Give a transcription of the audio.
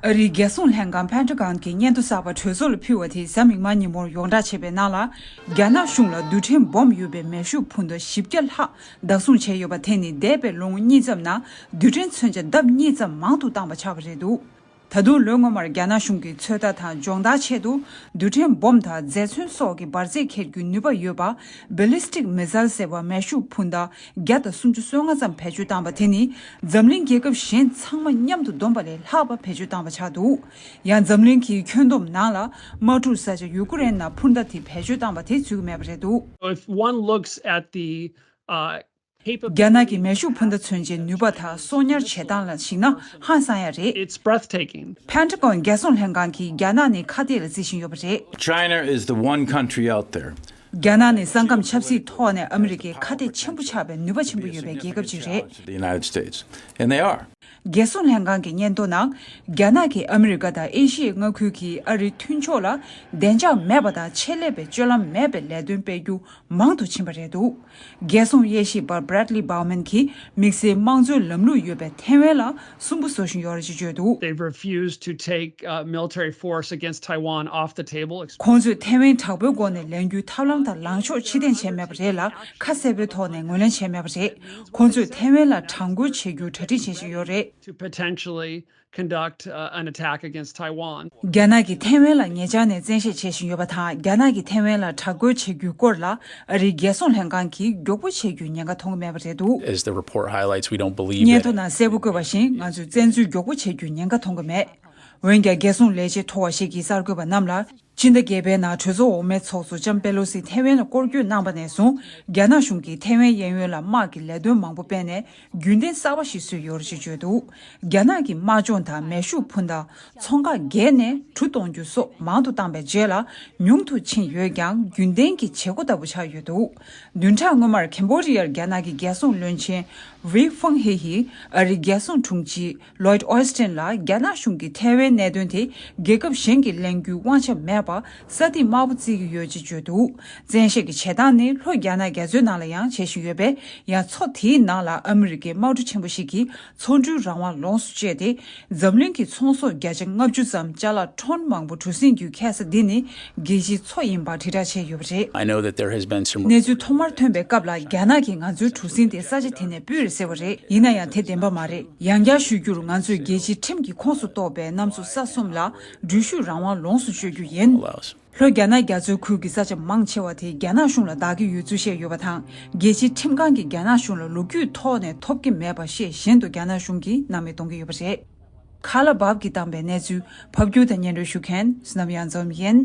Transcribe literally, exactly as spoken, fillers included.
ཨ་རིའི་རྒྱལ་སྲུང་ལྷན་ཁང་Pentagon་གྱིས་སྙན་ཐོ་གསར་པ་གྲོས་ཚོགས་ལ་ཕུལ་བ་དེ་གཟའ་མིག་དམར་ཉིན་མོར་ཡོངས་བསྒྲགས་བྱས་པའི་ནང་ལ། རྒྱ་ནག་གཞུང་ལ་རྡུལ་ཕྲན་སྦོམ་ཡོད་པའི་མེ་ཤུགས་འཕུར་མདའ་བཞི་བརྒྱ་ལྷག་བདག་བཟུང་བྱས་ཡོད་པ་དེ་ནི་འདས་པའི་ལོ་ངོ་གཉིས་ཙམ་ནང་རྡུལ་ཕྲན་མཚོན་ཆ་ལྡབ་གཉིས་ཙམ་མང་དུ་བཏང་བ་ཆགས་པ་རེད་འདུག་ད་དུང་ལོ་སྔོན་མར་རྒྱ་ནག་གཞུང་གིས་ཚོད་ལྟ་དང་སྦྱོང་བརྡར་ཆེད་དུ་རྡུལ་ཕྲན་སྦོམ་དང་རྫས་མཚོན་སོགས་ཀྱི་འབར་རྫས་འཁྱེར་རྒྱུའི་ནུས་པ་ཡོད་པ་Ballistic Missile་ཟེར་བ་མེ་ཤུགས་འཕུར་མདའ་བརྒྱ་དང་སུམ་ཅུ་སོ་ལྔ་ཙམ་བེད་སྤྱོད་བཏང་བ་དེ་ནི་འཛམ་གླིང་རྒྱལ་ཁབ་གཞན་ཚང་མ་མཉམ་དུ་བསྡོམས་པ་ལས་ལྷག་པ་བེད་སྤྱོད་བཏང་བ་ཆགས་འདུག་ཡང་འཛམ་གླིང་གི་ཁྱོན་བསྡོམས་ནང་ལ་དམག་འཁྲུག་ས་ཆ་ཡུ་ཀེ་རེན་ནང་འཕུར་མདའ་དེ་བེད་སྤྱོད་བཏང་བ་དེ་ཚུད་ཀྱི་མེད་པ་རེད་འདུག So if one looks at the, uh, རྒྱ་ནག་གི་མེ་ཤུགས་འཕུར་མདའ་མཚོན་ཆའི་ནུས་པ་དང་གསོག་ཉར་བྱེད་སྟངས་ལ་གཞིགས་ན་ཧང་སང་ཡ་རེད། It's breathtaking. Pentagon་རྒྱལ་སྲུང་ལྷན་ཁང་གིས་རྒྱ་ནག་ནི་ཁ་གཏད་ལ་བརྩི་བཞིན་ཡོད་པ་རེད། China is the one country out there. རྒྱ་ནག་ནི་ས་ཁམས་ཆབ་སྲིད་ཐོག་ནས་ཨ་མི་རི་ཀའི་ཁ་གཏད་ཆེན་པོ་ཆགས་པའི་ནུས་པ་ཆེན་པོ་ཡོད་པའི་རྒྱལ་ཁབ་ཅིག་རེད། The United States. And they are. རྒྱལ་སྲུང་ལྷན་ཁང་གི་སྙན་ཐོ་ནང་རྒྱ་ནག་གིས་ཨ་མི་རི་ཀ་དང་ཨེ་ཤི་ཡའི་མངའ་ཁུལ་གྱི་ཨ་རིའི་མཐུན་ཕྱོགས་ལ་བདེ་འཇགས་མེད་པ་དང་ཆེད་ལས་པའི་སྤྱོད་ལམ་མེད་པའི་ལས་དོན་སྤེལ་རྒྱུ་མང་དུ་ཕྱིན་པ་རེད་འདུག་རྒྱལ་སྲུང་དབྱེ་ཞིབ་པ་Bradley Bowman་གྱིས་དམིགས་བསལ་དམངས་གཙོའི་ལམ་ལུགས་ཡོད་པའི་ཐའེ་ཝན་ལ་སུན་པོ་བཟོ་བཞིན་ཡོད་རེད་ཅེས་བརྗོད་འདུག They've refused to take, uh, military force against Taiwan off the table. ཁོང་ཚོས་ཐའེ་ཝན་དྲག་པོའི་སྒོ་ནས་ལེན་རྒྱུའི་ཐབས་ལམ་དང་ལངས་ཕྱོགས་ཕྱིར་འཐེན་བྱས་མེད་པ་རེད་ལ། ཁ་གསལ་པོའི་ཐོག་ནས་ངོས་ལེན་བྱས་མེད་པ་རེད། ཁོང་ཚོས་ཐའེ་ཝན་ལ་དྲག་རྒོལ་བྱེད་རྒྱུར་གྲ་སྒྲིག་བྱེད་བཞིན་ཡོད་རེད། To potentially conduct, uh, an attack against Taiwan. རྒྱ་ནག་གིས་ཐའེ་ཝན་ལ་ཉེ་ཆར་ནས་བཙན་ཤེད་བྱེད་བཞིན་ཡོད་པ་དང་། རྒྱ་ནག་གིས་ཐའེ་ཝན་ལ་དྲག་རྒོལ་བྱེད་རྒྱུའི་སྐོར་ལ་ཨ་རིའི་རྒྱལ་སྲུང་ལྷན་ཁང་གིས་མགྱོགས་པོ་བྱེད་རྒྱུའི་ཉེན་ཁ་མཐོང་གི་མེད་པ་རེད་འདུག As the report highlights, we don't believe སྙན་that ཐོ་ནང་གསལ་པོ་བཀོད་པ་བཞིན། ང་ཚོས་བཙན་འཛུལ་མགྱོགས་པོ་བྱེད་རྒྱུའི་ཉེན་ཁ་མཐོང་གི་མེད། འོན་ཀྱང་། རྒྱལ་སྲུང་ལས་བྱེད་མཐོ་བ་ཞིག་གིས་གསར་འགོད་པ་རྣམས་ལ། སྤྱི་ཟླ་བརྒྱད་པའི་ནང་གྲོས་ཚོགས་འོག་མའི་ཚོགས་གཙོ་ལྕམ་པེ་ལོ་སིས་ཐའེ་ཝན་ལ་སྐོར་སྐྱོད་གནང་བ་ནས་བཟུང་། རྒྱ་ནག་གཞུང་གིས་ཐའེ་ཝན་གཡས་གཡོན་ལ་དམག་གི་ལས་དོན་མང་པོ་སྤེལ་ནས། རྒྱུན་ལྡན་གསར་པ་ཞིག་བཟོས་ཡོད་རེད་ཅེས་བརྗོད་འདུག་རྒྱ་ནག་གི་དམག་སྦྱོང་དང་མེ་ཤུགས་འཕུར་མདའ་ཚོང་ཁག་བརྒལ་ནས་གྲུ་གཏོང་རྒྱུ་སོགས་མང་དུ་བཏང་པའི་རྗེས་ལ་ཉུང་དུ་ཕྱིན་ཡོད་ཀྱང་། རྒྱུན་ལྡན་གྱི་བྱེད་སྒོ་ལྟ་བུ་ཆགས་ཡོད་འདུག་བདུན་ཕྲག་སྔོན་མར་ཁེམ་བྷོ་ཌི་ཡར་རྒྱ་ནག་གི་རྒྱལ་སྲུང་བློན་ཆེན་ཝེ་ཧྥང་ཧེ་ཡིས་ཨ་རིའི་རྒྱལ་སྲུང་དྲུང་ཆེ་Lloyd Austin་ལ། རྒྱ་ནག་གཞུང་གིས་ཐའེ་ཝན་གནད་དོན་དེ་རྒྱལ་ཁབ་གཞན་གྱིས་གླེང་རྒྱུའི་དབང་ཆ་མེད་པར་ས་ཐིག་དམར་པོ་བརྩི་གི་ཡོད་ཅེས་བརྗོད་འདུག་བཙན་ཤེད་ཀྱི་བྱེད་སྟངས་ནི་ལྷོ་རྒྱ་ནག་རྒྱ་མཚོའི་ནང་ལ་ཡང་བྱེད་བཞིན་ཡོད་པས། ཡང་མཚོ་དེའི་ནང་ལ་ཨ་མི་རི་ཀའི་དམག་གྲུ་ཆེན་པོ་ཞིག་གིས་ཚོང་འགྲུལ་རང་དབང་ལོངས་སུ་སྤྱོད་དེ། འཛམ་གླིང་གི་ཚོང་ཟོག་བརྒྱ་ཆ་ལྔ་བཅུ་ཙམ་ཅ་ལག་ཁྲོན་མང་པོ་གྲུ་གཟིངས་བརྒྱུད་འཁྱེར་ས་འདི་ནི་རྒྱལ་སྤྱིའི་མཚོ་ཡིན་པར་དྲིལ་བསྒྲགས་བྱས་ཡོད་པ་རེད། I know that there has been some གནས་ཚུལ་ཐོག་མར་ཐོན་པའི་སྐབས་ལ། རྒྱ་ནག་གིས་ང་ཚོའི་གྲུ་གཟིངས་དེ་ས་ཆ་དེ་ནས་སྤོས་རེད་ཟེར་བ་རེད། ཡིན་ན་ཡང་དེ་བདེན་པ་མ་རེད། ཡང་བསྐྱར་ཞུ་རྒྱུར། ང་ཚོས་རྒྱལ་སྤྱིའི་ཁྲིམས་ཀྱི་ཁོངས་སུ་གཏོགས་པའི་གནམ་མཚོ་ས་གསུམ་ལ་འགྲུལ་བཞུད་རང་དབང་ལོངས་སུ་སྤྱོད་རྒྱུ་ཡིན། Allows. ལྷོ་རྒྱ་ནག་རྒྱ་མཚོའི་ཁུལ་གྱི་ས་ཆ་མང་ཆེ་བ་དེ་རྒྱ་ནག་གཞུང་ལ་བདག་གི་ཡོད་ཚུལ་བཤད་ཡོད་པ་དང་། རྒྱལ་སྤྱིའི་ཁྲིམས་ཁང་གིས་རྒྱ་ནག་གཞུང་ལ་ལོ་རྒྱུས་ཐོག་ནས་ཐོབ་ཀྱི་མེད་པ་ཤེས་བཞིན་དུ་རྒྱ་ནག་གཞུང་གིས་སྣང་མེད་གཏོང་གི་ཡོད་པ་རེད། ཁ་ལ་བབ་ཀྱིས་བཏང་པའི་གནས་ཚུལ་ཕབ་སྒྱུར་དང་སྙན་སྒྲོན་ཞུ་མཁན་བསོད་ནམས་དབྱངས་འཛོམས་ཡིན།